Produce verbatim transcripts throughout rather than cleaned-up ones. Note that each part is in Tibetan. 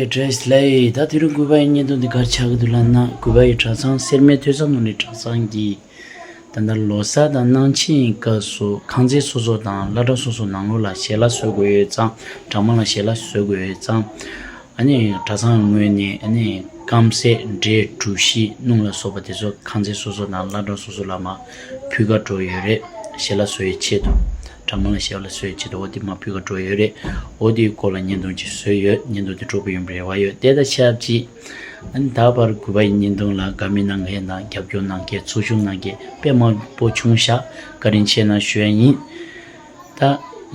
བཀྲ་ཤིས་བདེ་ལེགས། ད་དེ་རིང་གུས་པ་ཡི་བརྙན་ཐུང་འདི་ག་རེ་ཆགས་ཀྱི་འདུག་ལབ་ན། གུས་པ་ཡི་གྲྭ་ཚང་སེར་སྨད་ཐོས་བསམ་ནོར་བུའི་གྲྭ་ཚང་གིས་ད་ལྟ་ལོ་གསར་དང་གནང་ཆེན་ཡི་སྐབས་སུ་ཁང་ཚན་སོ་སོ་དང་སློབ་གྲྭ་སོ་སོ་ནང་ལོགས་ལ་ཞལ་ལག་བཟོ་དགོས་ཡོད་ཙང་། གྲྭ་མང་ལ་ཞལ་ལག་བཟོ་དགོས་ཡོད་ཙང་། ཨ་ནི་གྲྭ་ཚང་ངོས་ནས་ཨ་ནི་རྐང་ཟས་འབྲས་གྲོ་ཞིབ་སྣུམ་ལ་སོགས་པ་དེ་ཚོ་ཁང་ཚན་སོ་སོ་དང་སློབ་གྲྭ་སོ་སོ་ལ་མར་ཕུལ་ག་འགྲོ་ཡོད་རེད། ཞལ་ལག་བཟོ་ཡའི་ཆེད་དུ། གྲྭ་མང་ལ་ཞལ་ལག་བཟོ་ཡའི་ཆེད་དུ་འོ་དེ་མར་ཕུལ་ག་འགྲོ་ཡོད་རེད། འོ་དེའི་སྐོར་ལ་བརྙན་ཐུང་ཅིག་བཟོས་ཡོད། བརྙན་ཐུང་དེ་སྤྲོ་པོ་ཡོང་བའི་རེ་བ་ཡོད། དེ་དང་ཆབས་ཅིག་ཨ་ནི་ད་བར་གུས་པ་ཡི་བརྙན་ཐུང་ལ་དགའ་མོས་གནང་མཁན་དང་རྒྱབ་སྐྱོར་གནང་མཁན་ཚོགས་ཞུགས་གནང་མཁན་དཔེ་མང་པོ་བྱུང་ཤག་བཀའ་དྲིན་ཆེ་གནང་ཞུ་ཡ་ཡིན། ད་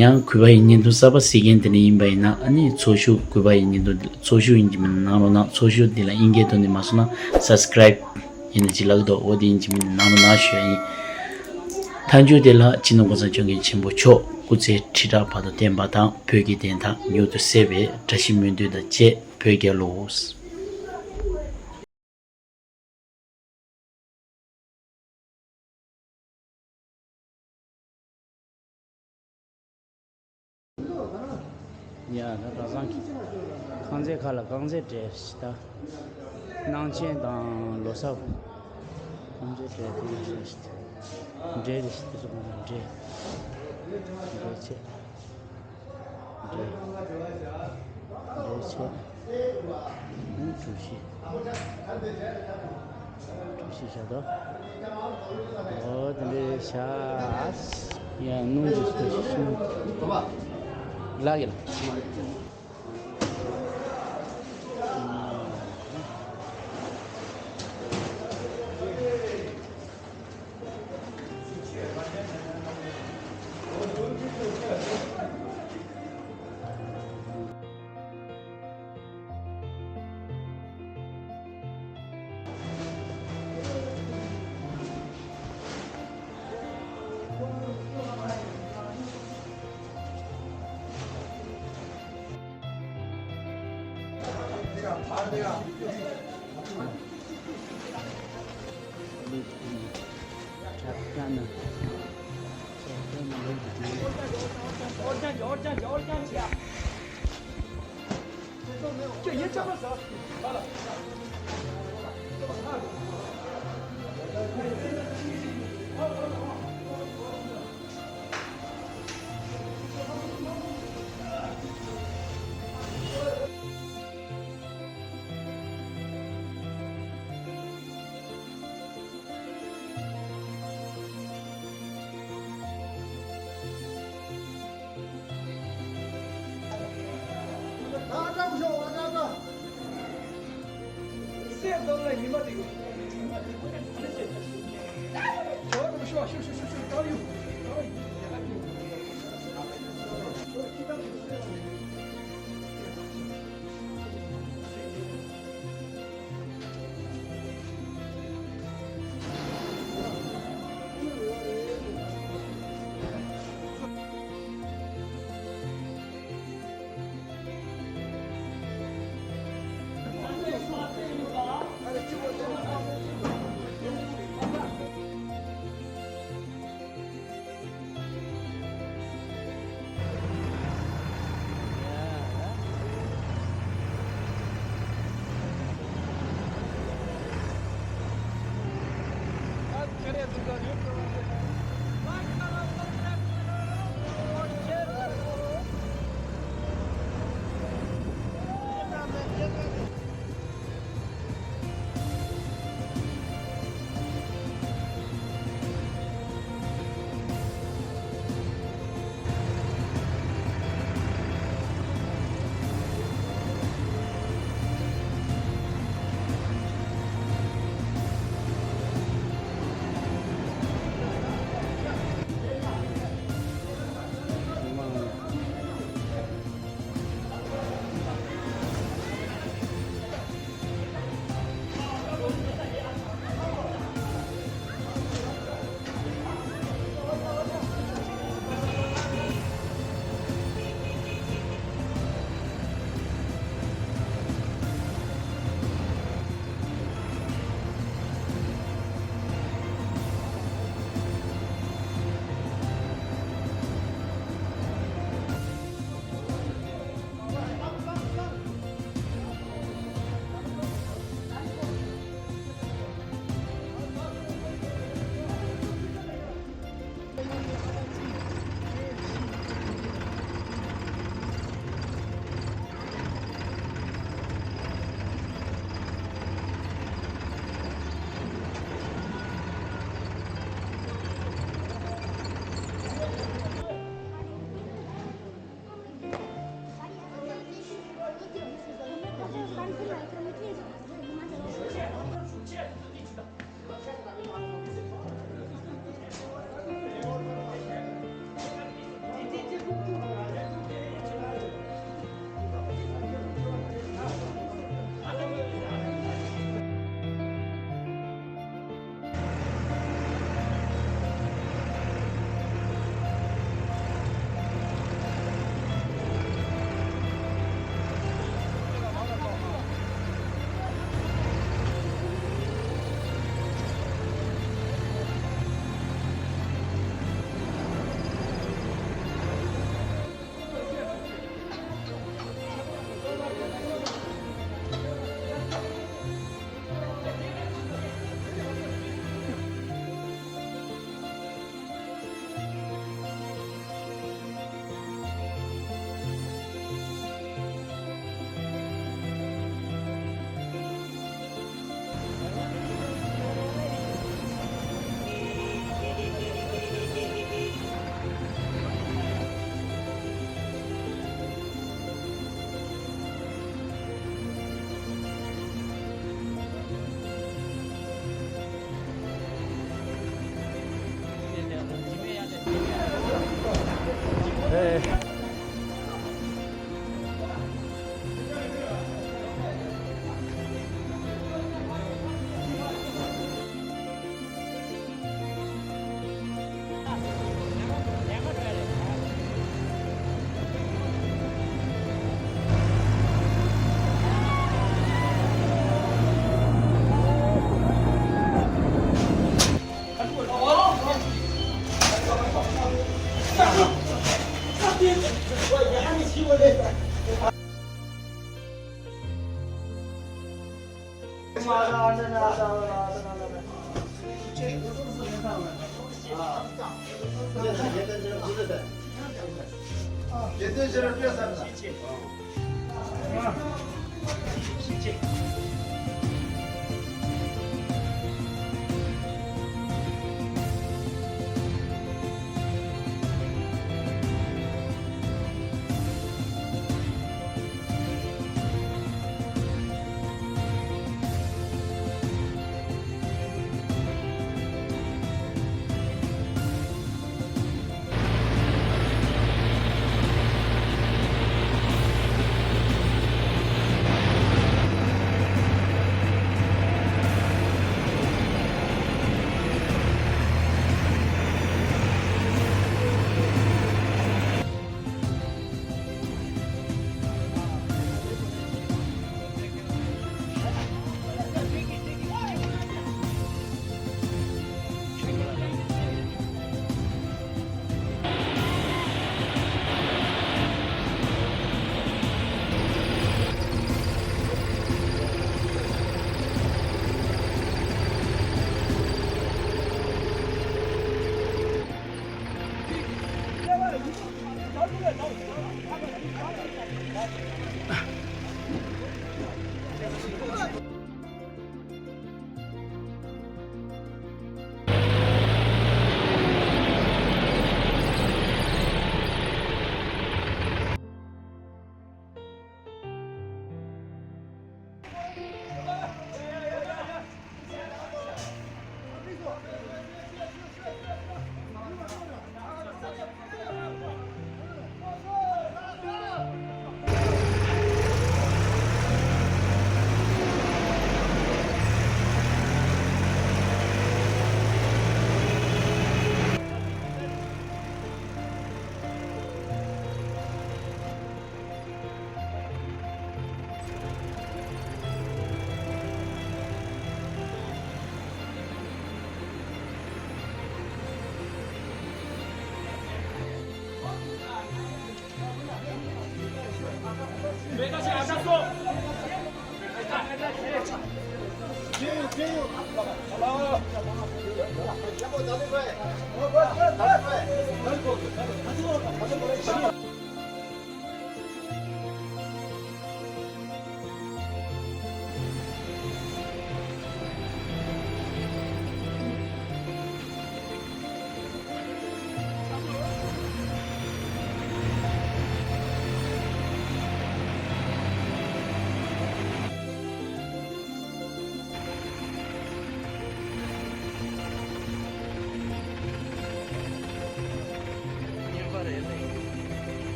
ཡང་གུས་པ་ཡི་བརྙན་ཐུང་གསར་པ་གཟིགས་མཁན་དེ་འདྲ་ཡིན་པ་ཡིན་ན། ཨ་ནི་ཚོགས་ཞུགས་གུས་པ་ཡི་བརྙན་ཐུང་འདི་ཚོགས་ཞུགས་ཡིན་གྱི་མིན་ན་གནང་རོགས་གནང་། ཚོགས་ཞུགས་འདི་ལ་དབྱིན་སྐད་ཐོག་ནས་མ་སོང་ན་སབ་སི་ཀ་རའིབ་ཡིན་ན་ཅི་ལབ་ཀྱི་འདུག་འོ་དེ་ཡིན་གྱི་མིན་ན་གནང་རོགས་གནང་ཞུ་ཡ་ཡིན། མཐའ་མཇུག་དེ་ལ་སྤྱི་ནོར་གོང་ས་སྐྱབས་མགོན་ཆེན་པོ་མཆོག་སྐུ་ཚེ་ཁྲི་ཕྲག་བར་དུ་བརྟན་པ་དང་། བོད་ཀྱི་བདེན་མཐའ་མྱུར་དུ་གསལ་བའི་བཀྲ་ཤིས་སྨོན་འདུན་དང་བཅས་བོད་རྒྱལ་ལོ། ཡ་ད་གྲྭ་ཚང་གི་ཁང་ཚན་ཁག་ལ་རྐང་རྩེད་སྤྲད་ཤི་ད། གནང་ཆེན་དང་ལོ་གསར། རྐང་རྩེད་སྤྲད་དེ་ཤི་ད། འབྲས་རེ་ཤི་དེ་ཚོ་གང་འབྲས། འབྲས་ཆེ། འབྲས། འབྲས་ཆེ། ཨུ་གྲོ་ཞིབ། གྲོ་ཞིབ་བྱ་དོ། འོ་དེ་འདྲའི་བྱ། ཡ་སྣུམ་གྱི་སྟོབས་ཤིག་སོང་། ལག་གི་ལ།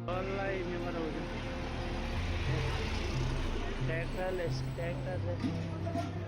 Online, you know, tractor less, tractor less.